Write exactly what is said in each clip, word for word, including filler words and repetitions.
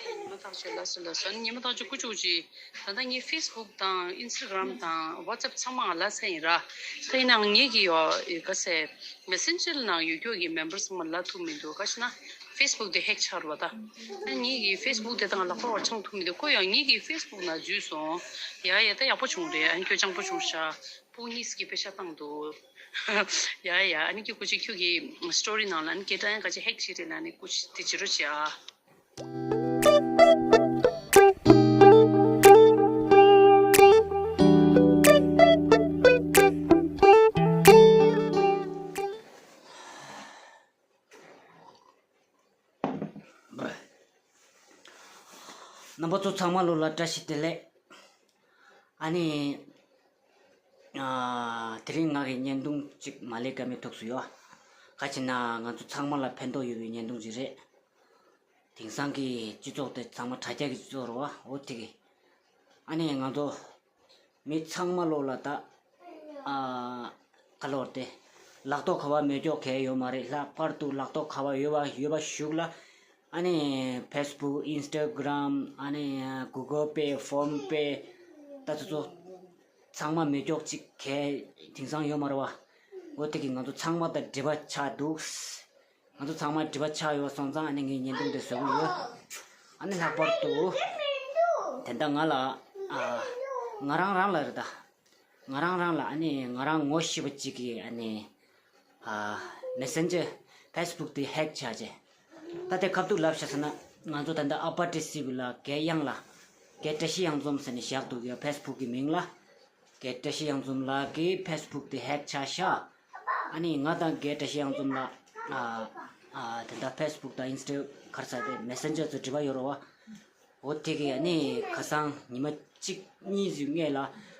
ཉི་མ་ཐག་ཆོད། ལགས་སོ་ལགས་སོ། ཉི་མ་ཐག་ཆོད་སྐུ་མཁྱུག་ཅིག་ད་ལྟ་ངའི་ཕེ་སི་བུག་དང་ཨིན་སི་ཊ་གྷ་རམ་དང་ཝ་ཊི་སི་ཨེབ་ཚང་མ་ལ་ཚར་ཡིན་ར། ད་ཡིན་ནའང་ངེད་ཀྱི་ཡོ་ག་ཟེ་མེ་སེན་ཇར་ནང་ཡོད་རྒྱུ་གི་མེམ་བར་ཚང་མ་ལ་ཐུབ་མི་འདུག་ག་ཞེ་ན་ཕེ་སི་བུག་དེ་ཧེག་ཆགས་ར་བ་ད། ཨ་ངེད་ཀྱི་ཕེ་སི་བུག་དེ་དང་ལག་པ་བར་འཆང་ཐུབ་མི་འདུག་ཁོ་ཡང་ངེད་ཀྱི་ཕེ་སི་བུག་ནང་འཛུལ་སོང་། ཡ་ཡ་ད་ཡག་པོ་བྱུང་རེད། ཨ་ཁྱོད་སྤྱང་པོ་བྱུང་ཤག་དཔུང་གཉིས་ཀྱི་པེ་ཤ་བཏང་འདུག་ཡ་ཡ། ཨ་ནི་ཁྱོད་སྐུ་མཁྱུག་ཁྱོད་ཀྱི་སི་ཊོ་རི་ནང་ལ་ཨ་ནི་སྐད་གྲགས་ཡང་ག་ཅི་ཧེག་བྱེད་རེད་ལ་ཨ་ནི་སྐུ་མཁྱུག་དེ་བྱེད་རོགས་བྱེད་ཨ། རྣམ་པ་ཚོ་ཚང་མ་ལོ་ལ་བཀྲ་ཤིས་བདེ་ལེགས། ཨ་ནི། ཨ། དེ་རིང་ང་གི་བརྙན་ཐུང་གཅིག་མ་ལས་ཀ་མེད་ཐུགས་སུ་ཡོད། ག་ཅི་ན་ང་ཚོ་ཚང་མ་ལ་ཕན་ཐོགས་ཡོད་པའི་བརྙན་ཐུང་ཅིག་རེད། དེང་སང་གི་སྤྱི་ཚོགས་དེ་ཚང་མ་དྲ་རྒྱ་གི་སྤྱི་ཚོགས་རེད་བ། འོ་དེ་གི། ཨ་ནི་ང་ཚོ་མི་ཚང་མ་ལོ་ལ་ད། ཨ། ག་ལོར་ཏེ། ལག་ཐོག་ཁ་པར་མེད་ཀྱོག་གལ་ཡོད་མ་རེད། ལྷག་པར་དུ་ལག་ཐོག་ཁ་པར་ཡོད་པ་ཡོད་པ་ཞུགས་ལ། ཨ་ནི་ཕེ་སི་བུག་ཨིན་སི་ཊ་གྷ་རམ། ཨ་ནི་གུ་གལ་པེ། ཕོན་པེ། ད་ཚོ་ཚོ་ཚང་མ་མེད་ཀྱོག་ཅིག་གལ་དེང་སང་ཡོད་མ་རེད་བ། འོ་དེ་གི་ང་ཚོ་ཚང་མ་དང་འབྲེལ་བ་ཆགས་འདུག་ང་ཚོ་ཚང་མ་འབྲེལ་བ་ཆགས་ཡོད་སོང་ཙང་ཨ་ནི་ངས་བརྙན་ཐུང་དེ་བཟོ་གི་ཡོད། ཨ་ནི་ལྷག་པར་དུ་དེ་འདྲ་ང་ལ། ཨ། ང་རང་རང་ལ་རེད་ད། ང་རང་རང་ལ་ཨ་ནི་ང་རང་ངོ་ཤེས་པ་གཅིག་གིས་ཨ་ནི། ཨ། མེ་སེན་ཇར། ཕེ་སི་བུག་དེ་ཧེག་བྱས་རྗེས། ད་དེ་ཁ་ཐུག་ལབ་བྱས་ཟེར་ན། ང་ཚོ་ད་ལྟ་ཨ་པ་ཏི་སི་བི་ལ་རྒན་གཡང་ལ། རྒན་བཀྲ་ཤིས་གཡང་འཛོམས་ཟེར་ནས་བཞག་འདུག་ཡ་ཕེ་སི་བུག་གི་མིང་ལ། རྒན་བཀྲ་ཤིས་གཡང་འཛོམས་ལགས་ཀྱི་ཕེ་སི་བུག་དེ་ཧེག་ཆགས་ཤག་ཨ་ནི་ང་དང་རྒན་བཀྲ་ཤིས་གཡང་འཛོམས་ལགས། ཨ། ཨ། དེ་འདྲ་ཕེ་སི་བུག་དང་ཨིན་སི་ཊ་ག་རེ་ཟེར་དེ་མེ་སེན་ཇར་ཚོ་འབྲེལ་བ་ཡོད་རེད་བ། འོ་དེ་གི་ཨ་ནི་ཁ་སང་ཉི་མ་གཅིག་གཉིས་ཙམ་སྔས་ལ་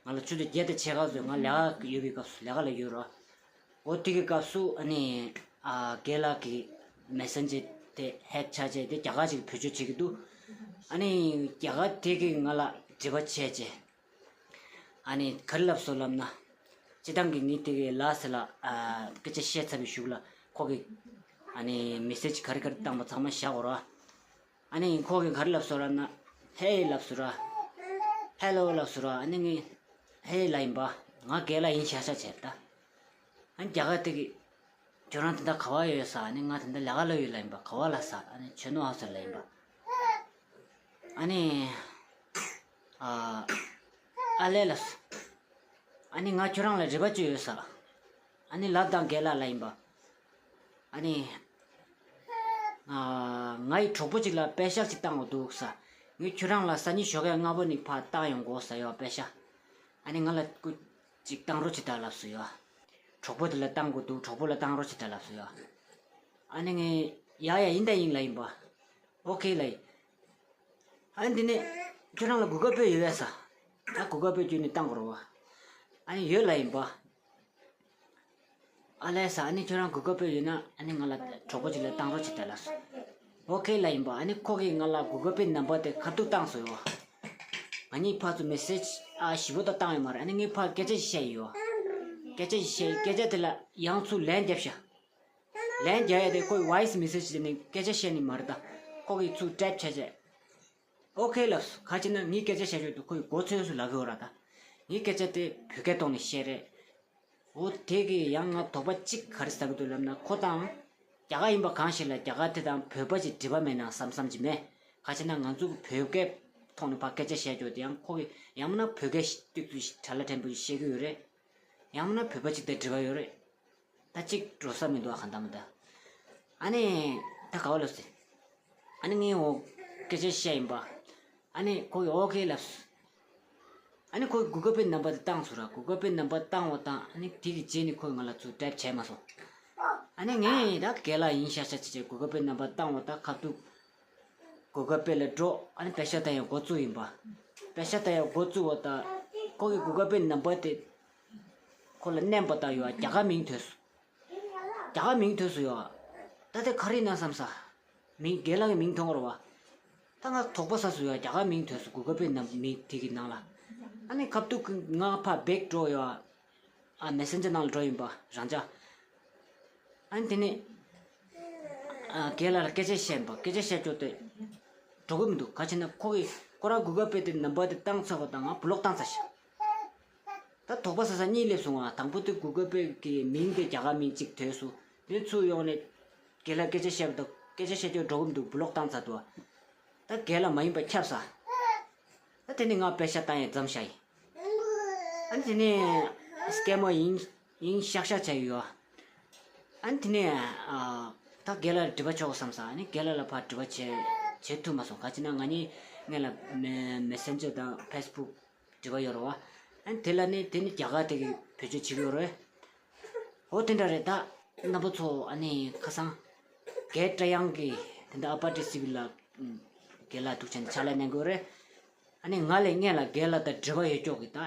ང་ལ་ཆུ་ཚོད་བརྒྱད་དང་ཕྱེད་ཀ་ཙམ་ང་ལས་ཀ་ཡོད་པའི་སྐབས་སུ་ལས་ཀ་ལ་ཡོད་རེད་བ། འོ་དེ་གི་སྐབས་སུ་ཨ་ནི། ཨ། རྒན་ལགས་ཀྱི་མེ་སེན་ཇར་དེ་ཧེག་ཆགས་བྱས་དེ་རྒྱ་གར་ཅིག་བེད་སྤྱོད་བྱེད་ཀྱི་འདུག་ཨ་ནི་རྒྱ་གར་དེ་གིས་ང་ལ་འབྲེལ་བ་བྱས་རྗེས། ཨ་ནི་ག་རེ་ལབ་སོང་ལབ་ན། སྤྱིར་བཏང་གི་ངས་དེ་གི་ལགས་སེ་ལ། ཨ། སྐད་ཆ་བཤད་ཚར་བའི་གཞུག་ལ་ཁོ་གིས་ཨ་ནི་མེ་སེ་ཇི་ག་རེ་ག་རེ་བཏང་པ་ཚང་མ་བཞག་གོ་ར། ཨ་ནི་ཁོ་གིས་ག་རེ་ལབ་སོང་ར་ན། ཧེ་ལབ་སོང་ར། ཧེ་ལོ་ལབ་སོང་ར། ཨ་ནི་ངས་ཧེ་ལབ་ཡིན་པ། ང་རྒན་ལགས་ཡིན་ཤག་ཤག་བྱས་ད། ཨ་ནི་རྒྱ་གར་དེ་གིས། ཁྱོད་རང་དེ་འདྲ་ག་པར་ཡོད་ཟེར། ཨ་ནི་ང་དེ་འདྲ་ལས་ཀ་ལ་ཡོད་ལབ་ཡིན་པ། ག་པར་ལ་ཟེར། ཨ་ནི་ཆོས་ནོར་ཧའོ་སི་ལབ་ཡིན་པ། ཨ་ནི། ཨ། ཨ་ལས་ལ་ཟེར། ཨ་ནི་ང་ཁྱོད་རང་ལ་རེ་བ་ཅིག་ཡོད་ཟེར། ཨ་ནི་ལབ་དང་རྒན་ལགས་ལབ་ཡིན་པ། ཨ་ནི། ཨ། ང་ཡི་གྲོགས་པོ་ཅིག་ལ་པེ་ཤག་ཅིག་བཏང་དགོས་འདུག་ཟེར། ངས་ཁྱོད་རང་ལ་སང་ཉིན་ཞོགས་ཀས་སྔ་པོ་ནས་ཕར་བཏང་ཡོང་དགོས་ཟེར་ཡོད་པེ་ཤག་ཨ་ནི་ང་ལ་སྐུ་ཅིག་བཏང་རོགས་བྱེད་དང་ལབ་སོང་ཡོད། གྲོགས་པོ་དེ་ལ་བཏང་དགོས་འདུག་གྲོགས་པོ་ལ་བཏང་རོགས་བྱེད་དང་ལབ་སོང་ཡོད། ཨ་ནི་ངས་ཡ་ཡ་ཡིན་ད་ཡིན་ལབ་ཡིན་པ། ཨོ་ཁེ་ལབ་ཡིན། ཨ་ནི་དེ་ནས་ཁྱོད་རང་ལ་གུ་གལ་པེ་ཡོད་པས་ཟེར། ད་གུ་གལ་པེ་བརྒྱུད་ནས་བཏང་དགོས་རེད་བ། ཨ་ནི་ཡོད་ལབ་ཡིན་པ། ཨ་ལས་ཟེར། ཨ་ནི་ཁྱོད་རང་གུ་གལ་པེ་ཡོད་ན་ཨ་ནི་ང་ལ་གྲོགས་པོ་ཅིག་ལ་བཏང་རོགས་བྱེད་དང་ལབ་སོང་། ཨོ་ཁེ་ལབ་ཡིན་པ། ཨ་ནི་ཁོ་གིས་ང་ལ་གུ་གལ་པེ་ནམ་བར་དེ་ཁ་ཐུག་བཏང་སོང་ཡོད། ང་གཉིས་ཕར་ཚུར་མེ་སེ་ཇི་ཨ་ཞིབ་པོ་ད་བཏང་ཡོད་མ་རེད། ཨ་ནི་ངས་ཕར་སྐད་ཆ་ཞིག་བཤད་ཡོད། སྐད་ཆ་ཞིག་བཤད། སྐད་ཆ་དེ་ལ་ཡང་ཚུར་ལན་བརྒྱབ་ཤག་ལན་རྒྱག་ཡ་དེ་ཁོས་ཝོ་ཡི་སི་མེ་སེ་ཇི་ནས་སྐད་ཆ་བཤད་ནི་མ་རེད་ད། ཁོ་གིས་ཚུར་ཊའིབ་བྱས་བྱས། ཨོ་ཁེ་ལབ་སོང་། ག་ཅི་ན་ངས་སྐད་ཆ་བཤད་ཆོག་འདུག་ཁོ་ཡི་མགོ་ཚོས་སུ་ལབ་ཡོད་ར་ད། ངས་སྐད་ཆ་དེ་བོད་སྐད་ཐོག་ནས་བཤད་རེད། འོ་དེ་གིས་ཡང་ང་དོགས་པ་གཅིག་ག་རེ་ཟ་གི་འདུག་ལབ་ན་ཁོ་དང་། རྒྱ་གར་ཡིན་པ་གང་ཞིག་ལ་རྒྱ་གར་དེ་དང་བོད་པ་ཅིག་འབྲེལ་བ་མེད་ན་བསམ་བསམ་གྱི་མེད། ག་ཅི་ན་ང་ཚོ་བོད་སྐད་ཐོག་ནས་ཕར་སྐད་ཆ་བཤད་ཆོག་དེ་ཡང་ཁོ་གིས་ཡང་མིན་ན་བོད་སྐད་ཏིག་ཏིག་དྲ་ལ་ཕྲན་བུ་ཞིག་བཤད་ཀྱི་ཡོད་རེད། ཡང་མིན་ན་བོད་པ་ཅིག་དང་འབྲེལ་བ་ཡོད་རེད། ད་གཅིག་འགྲོ་ས་མི་འདུག་ཨ་གང་ལྟར་མི་འདུག་ཨ་ནི་ད་ག་བ་ལབ་ཟེར། ཨ་ནི་ངས་འོ་སྐད་ཆ་བཤད་ཡིན་པ། ཨ་ནི་ཁོ་གིས་ཨོ་ཁེ་ལབ་སོང་། ཨ་ནི་ཁོ་གིས་གུ་གལ་པེ་ནམ་བར་དེ་བཏང་སོང་ར། གུ་གལ་པེ་ནམ་བར་བཏང་བ་དང་ཨ་ནི་དེ་གི་རྗེས་ནས་ཁོས་ང་ལ་ཚུར་ཊའིབ་བྱས་མ་སོང་། ཨ་ནི་ངས་ད་རྒན་ལགས་ཡིན་ཤག་ཤག་བྱས་བྱས་གུ་གལ་པེ་ནམ་བར་བཏང་བ་དང་ཁ་ཐུག་གུ་གལ་པེ་ལ་འགྲོ། ཨ་ནི་པེ་ཤག་བཏང་ཡ་འགོ་བཙུགས་ཡིན་པ། པེ་ཤག་བཏང་ཡ་འགོ་བཙུགས་པ་དང་། ཁོ་གི་གུ་གལ་པེ་ནམ་བར་དེ་ཁོ་ལ་མནན་པ་དང་ཡོད་རྒྱ་གར་མིང་ཐོན་སོང་། རྒྱ་གར་མིང་ཐོན་སོང་ཡོད། ད་དེ་ག་རེ་ཡིན་ན་བསམ་ས། མིང་རྒན་ལགས་ཀྱི་མིང་ཐོན་གོ་ར་བ། ད་ང་དོགས་པ་ཟ་སོང་ཡོད། རྒྱ་གར་མིང་ཐོན་སོང་གུ་གལ་པེ་ནམ་མིང་དེ་གི་ནང་ལ། ཨ་ནི་ཁ་ཐུག་ང་ཕར་བེག་འགྲོ་ཡོད། ཨ། མེ་སེན་ཇར་ནང་ལ་འགྲོ་ཡིན་པ་རང་ཅག་ཨ་ནི་དེ་ནས། ཨ། རྒན་ལགས་ལ་སྐད་ཆ་བཤད་པ། སྐད་ཆ་བཤད་ཆོག་དེ། འགྲོ་གི་མི་འདུག་ག་ཅི་ན་ཁོ་གི་ཁོ་རང་Google Pay་དེ་ནམ་བར་དེ་བཏང་ཚར་བ་དང་ང་བློག་བཏང་ཚར་ཤག་ད་དོགས་པ་ཟ་ས་གཉིས་སླེབས་སོང་ང་། དང་པོ་དེ་Google Pay་གི་མིང་དེ་རྒྱ་གར་མིང་གཅིག་ཐོས་སོང་། དེ་ཚུར་ཡོང་ནས་རྒན་ལགས་སྐད་ཆ་བཤད་པ་དང་སྐད་ཆ་བཤད་རྒྱུ་འགྲོ་གི་མི་འདུག་བློག་བཏང་ཚར་འདུག་ད་རྒན་ལགས་མ་ཡིན་པ་ཁྱབ་ས། ད་དེ་ནས་ང་པེ་ཤག་བཏང་ཡས་མཚམས་བཞག་ཡིན། ཨ་ནི་དེ་ནས་སྐད་མ་ཡིན་ཡིན་ཤག་ཤག་བྱས་ཡོད། ཨ་ནི་དེ་ནས་ཨ་ད་རྒན་ལགས་ལ་དྲི་བ་ཆོག་བསམ་ས། ཨ་ནི་རྒན་ལགས་ལ་ཕར་དྲི་བ་བྱེད་བྱེད་ཐུབ་མ་སོང་། ག་ཅི་ན་ང་གཉིས་སྔོན་ལ་མེ་Messenger་དང་Facebook་དྲི་བ་ཡོད་རེད་བ། ཨ་ནི་དེ་ལ་ནི་དེ་ནི་རྒྱ་གར་དེ་གི་བེད་སྤྱོད་བྱེད་ཀྱི་ཡོད་རེད། འོ་དེ་འདྲ་རེད། ད་རྣམ་པ་ཚོ་ཨ་ནི་ཁ་སང་རྒན་བཀྲ་དབྱངས་ཀྱིས་དེ་འདྲ་ཨ་པ་ཏི་སི་བི་ལ་རྒན་ལགས་འདུག་བྱས་ནས་ཕྱག་ལས་གནང་གི་ཡོད་རེད། ཨ་ནི་ང་ལས་སྔོན་ལ་རྒན་ལགས་དང་དྲི་བ་ཡོད་ཀྱོག་གི་ད་ཨ་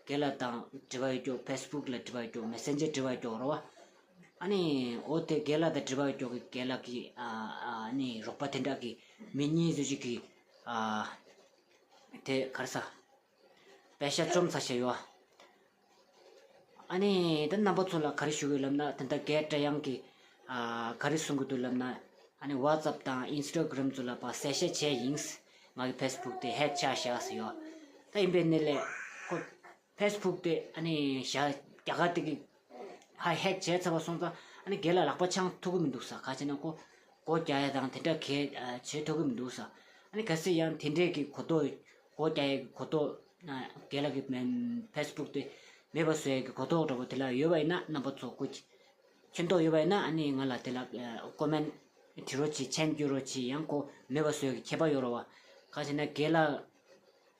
རྒན་ལགས་དང་དྲི་བ་ཡོད་ཀྱོག Facebook་ལ་དྲི་བ་ཡོད་ཀྱོག Messenger་དྲི་བ་ཡོད་ཀྱོག་རེད་བ། ཨ་ནི་འོ་དེ་རྒན་ལགས་དང་དྲི་བ་ཡོད་ཀྱོག་གི་རྒན་ལགས་ཀྱི་ཨ་ཨ་ནི་རོགས་པ་དེ་འདྲ་གི་མི་གཉིས་ཚོ་ཞིག་གིས་ཨ་དེ་ག་རེ་ཟ། པེ་ཤག་བཅོམ་ཚར་བཞག་ཡོད། ཨ་ནི་ད་རྣམ་པ་ཚོ་ལ་ག་རེ་ཞུ་གི་ཡོད་ལབ་ན། དེ་འདྲ་རྒན་བཀྲ་དབྱངས་ཀྱིས་ཨ་ག་རེ་གསུང་གི་འདུག་ལབ་ན། ཨ་ནི་WhatsApp་དང་Instagram་ཚོ་ལ་ཕར་གསལ་བཤད་བྱས་ཡིན། ང་གི་Facebook་དེ་ཧེག་ཆགས་བཞག་ཟེར་ཡོད། ད་ཡིན་པའི་ནི་ལས་ཁོ་Facebook་དེ་ཨ་ནི་བཞག་རྒྱ་གར་དེ་གི་ཧ་ཧེག་བྱས་ཚར་བ་སོང་ཙང་ཨ་ནི་རྒན་ལགས་ལག་པ་འཆང་ཐུབ་ཀྱི་མི་འདུག་ས། ག་ཅི་ན་ཁོ་སྒོ་རྒྱག་ཡ་དང་དེ་འདྲ་གས་བྱེད་ཐུབ་ཀྱི་མི་འདུག་ས། ཨ་ནི་གལ་སྲིད་ཡང་དེ་འདྲས་ཀྱི་གོ་རྟོགས་སྒོ་རྒྱག་ཡས་ཀྱི་གོ་རྟོགས་རྒན་ལགས་ཀྱི་Facebook་དེ་མེད་པ་བཟོ་ཡས་ཀྱི་གོ་རྟོགས་འདྲ་པོ་དེ་ལ་ཡོད་པ་ཡིན་ན་རྣམ་པ་ཚོ་སྐུ་མཁྱེན་རྟོགས་ཡོད་པ་ཡིན་ན་ཨ་ནི་ང་ལ་དེ་ལ་ཀོ་མེན་བྲི་རོགས་བྱེད། མཆན་བརྒྱུད་རོགས་བྱེད། ཡང་ཁོ་མེད་པ་བཟོ་ཡས་ཀྱི་ཁྱད་པར་ཡོད་རེད་བ། ག་ཅི་ན་རྒན་ལགས་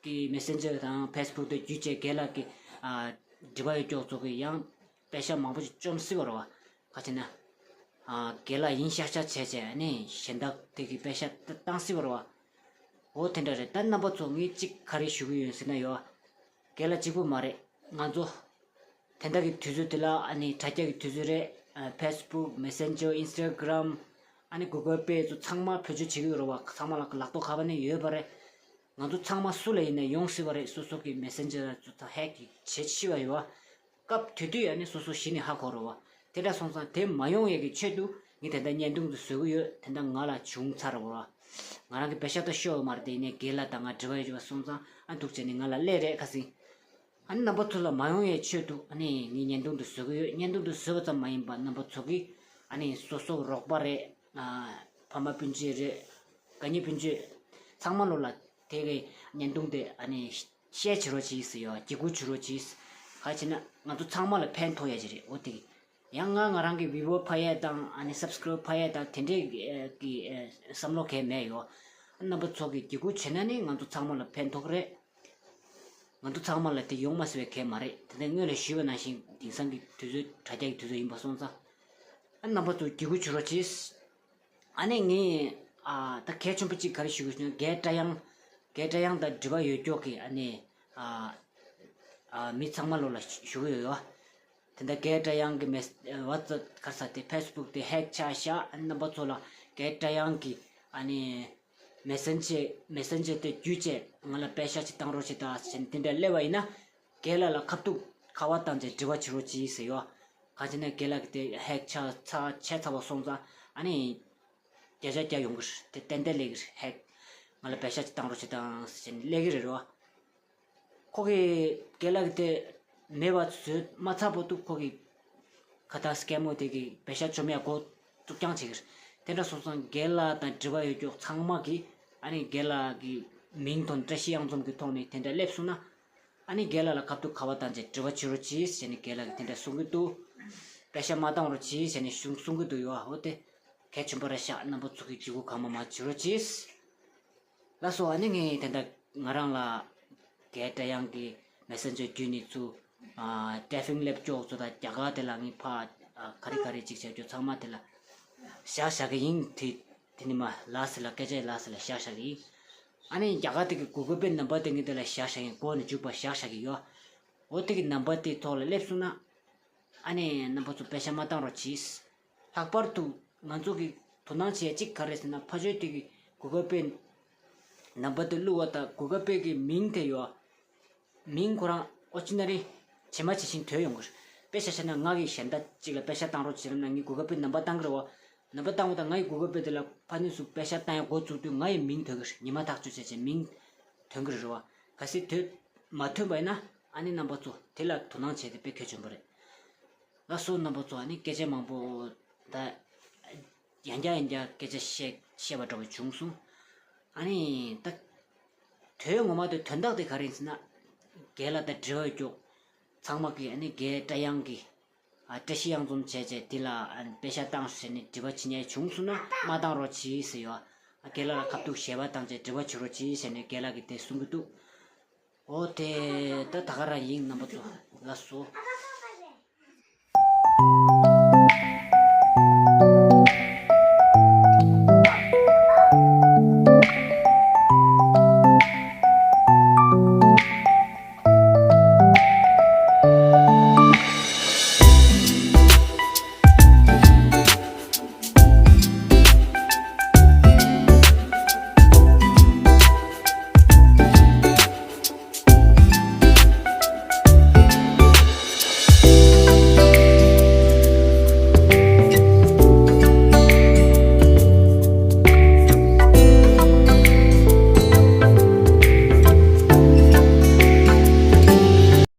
ཀྱི་Messenger་དང་Facebook་དེ་བརྒྱུད་བྱས་རྒན་ལགས་ཀྱི་ཨ་དྲི་བ་ཡོད་ཀྱོག་ཚོ་གི་ཡང་པེ་ཤག་མང་པོ་ཞིག་བཅོམ་སྲིད་པ་རེད་བ། ག་ཅི་ན་ཨ་རྒན་ལགས་ཡིན་ཤག་ཤག་བྱས་བྱས་ཨ་ནི་གཞན་དག་དེ་གི་པེ་ཤག་བཏང་སྲིད་པ་རེད་བ། འོ་དེ་འདྲ་རེད། ད་རྣམ་པ་ཚོ་ངས་གཅིག་ག་རེ་ཞུ་གི་ཡོད་ཟེར་ན་ཡོད། རྒན་ལགས་གཅིག་པུ་མ་རེད། ང་ཚོ་དེ་འདྲ་གི་དུས་ཚོད་དེ་ལ་ཨ་ནི་དྲ་རྒྱ་གི་དུས་ཚོད་རེད། ཨ་Facebook Messenger Instagram་ཨ་ནི་Google Pay་ཚོ་ཚང་མ་བེད་སྤྱོད་བྱེད་ཀྱི་ཡོད་རེད་བ། ཚང་མ་ལ་ལག་ཐོག་ཁ་པར་ནས་ཡོད་པ་རེད། ང་ཚོ་ཚང་མ་སུ་ལ་ཡིན་ན་ཡོང་སྲིད་པ་རེད། སོ་སོ་གི་Messenger་ཚོ་ད་ཧེག་གི་བྱེད་ཤི་བ་ཡོད་བ། སྐབས་དེ་དུས་ཨ་ནི་སོ་སོ་གཞི་ནས་ཧ་གོ་རེད་བ། དེ་འདྲ་སོང་ཙང་དེ་མ་ཡོང་ཡས་ཀྱི་ཆེད་དུ་ངས་དེ་འདྲ་བརྙན་ཐུང་དུ་བཟོ་གི་ཡོད། དེ་འདྲ་ང་ལ་བྱུང་ཚར་རེད་བ། ང་རང་གི་པེ་ཤག་ད་ཤོར་ཡོད་མ་རེད། དེ་ནས་རྒན་ལགས་དང་ང་དྲི་བ་ཡོད་པ་སོང་ཙང་ཨ་འདུག་བྱས་ནས་ང་ལ་སླེབས་རེད་ཁ་སང་། ཨ་ནི་རྣམ་པ་ཚོ་ལ་མ་ཡོང་ཡས་ཆེད་དུ་ཨ་ནི་ངས་བརྙན་ཐུང་དུ་བཟོ་གི་ཡོད། བརྙན་ཐུང་དུ་བཟོས་པ་ཙམ་མ་ཡིན་པར་རྣམ་པ་ཚོ་གིས་ཨ་ནི་སོ་སོ་རོགས་པ་རེད། ཨ་ཕ་མ་སྤུན་མཆེད་རེད། དགའ་ཉེ་སྤུན་མཆེད་ཚང་མ་ལོ་ལ་དེ་གི་བརྙན་ཐུང་དེ་ཨ་ནི་share་བྱེད་རོགས་བྱེད་ཟེར་ཡོད། བརྒྱུད་སྐུར་བྱེད་རོགས་བྱེད། ག་ཅི་ན་ང་ཚོ་ཚང་མ་ལ་ཕན་ཐོགས་ཡ་ཅིག་རེད། འོ་དེ་ཡང་ང་ང་རང་གི་view་འཕར་ཡས་དང་ཨ་ནི་subscribe་འཕར་ཡས་དང་དེ་འདྲའི་གི་བསམ་བློ་གང་ཡང་མེད་ཡོད། རྣམ་པ་ཚོ་གིས་བརྒྱུད་སྐུར་བྱེད་ན་ནི་ང་ཚོ་ཚང་མ་ལ་ཕན་ཐོགས་རེད། ང་ཚོ་ཚང་མ་ལ་དེ་ཡོང་མ་སྲིད་པའི་གང་ཡང་མ་རེད། དེ་འདྲ་སྔོན་ལ་ཞུས་པ་ནང་བཞིན་དེང་སང་གི་དུས་ཚོད་དྲ་རྒྱ་གི་དུས་ཚོད་ཡིན་པ་སོང་ཙང་ཨ་རྣམ་པ་ཚོ་བརྒྱུད་སྐུར་བྱེད་རོགས་བྱེད། ཨ་ནི་ངས་ཨ་ད་གལ་ཆེན་པོ་གཅིག་ག་རེ་ཞུ་དགོས་ཟེར་ན་རྒན་བཀྲ་དབྱངས་རྒན་བཀྲ་དབྱངས་དང་འབྲེལ་བ་ཡོད་ཀྱོག་གི་ཨ་ནི་ཨ་ཨ་མི་ཚང་མ་ལོ་ལ་ཞུ་གི་ཡོད་ཡོད། དེ་འདྲ་རྒན་བཀྲ་དབྱངས་ཀྱི་མེ་WhatsApp་ག་རེ་ཟ་དེ་Facebook་དེ་ཧེག་ཆགས་ཤག་ཨ་ནི་རྣམ་པ་ཚོ་ལ་རྒན་བཀྲ་དབྱངས་ཀྱི་ཨ་ནི་Messenger Messenger་དེ་བརྒྱུད་བྱས་ང་ལ་པེ་ཤག་ཅིག་བཏང་རོགས་བྱེད་དང་ཟེར་ནས་དེ་འདྲ་སླེབས་པ་ཡིན་ན་རྒན་ལགས་ལ་ཁ་ཐུག་ཁ་པར་བཏང་བྱས་དྲི་བ་བྱེད་རོགས་གྱིས་ཟེར་ཡོད། ག་ཅི་ན་རྒན་ལགས་ཀྱི་དེ་ཧེག་ཆགས་ཚར་བྱས་ཚར་བ་སོང་ཙང་ཨ་ནི་བརྒྱ་ཆ་བརྒྱ་ཡོང་གི་རེད། དེ་ཏན་ཏན་སླེབས་ཀྱི་རེད། ཧེག་ང་ལ་པེ་ཤག་ཅིག་བཏང་རོགས་བྱེད་དང་ཟེར་ནས་སླེབས་ཀྱི་རེད་རོ། ཁོ་གིས་རྒན་ལགས་ཀྱི་དེ་མེད་པ་བཟོས་མ་ཚར་བར་དུ་ཁོ་གིས་ཁ་ཐག་སྐད་མོ་དེ་གིས་པེ་ཤག་བཅོམ་ཡ་འགོ་བཙུགས་རྐྱང་བྱེད་ཀྱི་རེད། དེ་འདྲ་སོང་ཙང་རྒན་ལགས་དང་འབྲེལ་བ་ཡོད་ཀྱོག་ཚང་མ་གིས་ཨ་ནི་རྒན་ལགས་ཀྱི་མིང་དང་བཀྲ་ཤིས་གཡང་འཛོམས་ཀྱི་ཐོག་ནས་དེ་འདྲ་སླེབས་སོང་ན་ཨ་ནི་རྒན་ལགས་ལ་ཁ་ཐུག་ཁ་པར་བཏང་བྱས་དྲི་བ་བྱེད་རོགས་གྱིས་ཟེར་ནས་རྒན་ལགས་ཀྱིས་དེ་འདྲ་གསུང་གི་འདུག་པེ་ཤག་མ་བཏང་རོགས་གྱིས་ཟེར་ནས་གསུང་གསུང་གི་འདུག་ཡོད། འོ་དེ་གལ་ཆེན་པོ་རེད་ཤག་རྣམ་པ་ཚོ་གིས་བརྒྱུད་སྐུར་གང་མང་མང་བྱེད་རོགས་གྱིས། ལགས་སོ། ཨ་ནི་ངས་དེ་འདྲ་ང་རང་ལ་རྒན་བཀྲ་དབྱངས་ཀྱི་Messenger་བརྒྱུད་ནས་ཚུར་ཨ་typing་སླེབས་ཀྱོག་ཚོ་དང་རྒྱ་གར་དེ་ལ་ངས་ཕར་ཨ་ག་རེ་ག་རེ་ཅིག་བྱས་ཀྱོག་ཚང་མ་དེ་ལ་བཞག་བཞག་གི་ཡིན། དེ་དེ་ནི་མ་ལགས་ཟེར་ལ་སྐད་ཆ་ལགས་ཟེར་ལ་བཞག་བཞག་གི་ཡིན། ཨ་ནི་རྒྱ་གར་དེ་གི་Google Pay་ནམ་བར་དེ་ངས་དེ་ལ་བཞག་བཞག་ཡིན། འགོ་ནས་མཇུག་བར་བཞག་བཞག་གི་ཡོད། འོ་དེ་གི་ནམ་བར་དེའི་ཐོག་ལ་སླེབས་སོང་ན། ཨ་ནི་རྣམ་པ་ཚོ་པེ་ཤག་མ་བཏང་རོགས་གྱིས། ལྷག་པར་དུ་ང་ཚོ་གི་དོ་སྣང་བྱེད་ཡ་གཅིག་ག་རེ་ཟེར་ན་ཕ་ཆོས་དེ་གི་Google Pay་ནམ་བར་དེ་བླུགས་པ་དང་Google Pay་གི་མིང་དེ་ཡོད། མིང་ཁོ་རང་ཨོ་ཅི་ན་རི་ཇི་མ་ཇི་བཞིན་ཐོན་ཡོང་གི་རེད། དཔེ་ཆ་བཞག་ན་ང་གི་གཞན་དག་ཅིག་ལ་པེ་ཤག་བཏང་རོགས་བྱེད་ལབ་ན་ངས་Google Pay་ནམ་བར་བཏང་གི་རེད་བ། ནང་པ་བཏང་བ་དང་ང་ཡི་གོ་སྐབས་དཔེ་དེ་ལ་ཕ་ནི་སུ་པེ་ཤ་བཏང་ཡ་འགོ་བཙུགས་དུས་ང་ཡི་མིང་ཐོན་གི་རེད། ཉི་མ་ཐག་གཅོད་བྱས་བྱས་མིང་ཐོན་གི་རེད་བ། གལ་སྲིད་དེ་མ་ཐོན་པ་ཡིན་ན་ཨ་ནི་རྣམ་པ་ཚོ་དེ་ལ་དོ་སྣང་བྱས་ཏེ་དཔེ་གལ་ཆེན་པོ་རེད། ལགས་སོ། རྣམ་པ་ཚོ་ཨ་ནི་སྐད་ཆ་མང་པོ་ད་ཡང་བསྐྱར་ཡང་བསྐྱར་སྐད་ཆ་བཤད་བཤད་པ་འདྲ་བོ་བྱུང་སོང་། ཨ་ནི་ད་དོན་ངོ་མ་དེ་དོན་དག་དེ་ག་རེ་ཡིན་ཟེར་ན། རྒན་ལགས་དང་དྲི་བ་རྒྱོག་ཚང་མ་གི་ཨ་ནི་རྒན་བཀྲ་དབྱངས་ཀྱི་ཨ་བཀྲ་ཤིས་གཡང་འཛོམས་བྱས་བྱས་དེ་ལ་ཨ་ནི་པེ་ཤ་བཏང་ཟེར་ནས་དྲི་བ་བྱེད་མཁན་བྱུང་སོང་ན་མ་བཏང་རོགས་གྱིས་ཟེར་ཡོད། ཨ་རྒན་ལགས་ལ་ཁ་ཐུག་ཞལ་པར་བཏང་བྱས་དྲི་བ་བྱེད་རོགས་གྱིས་ཟེར་ནས་རྒན་ལགས་ཀྱིས་དེ་གསུང་གི་འདུག་འོ་དེ་ད་ད་ག་རང་ཡིན། རྣམ་པ་ཚོ་ལགས་སོ།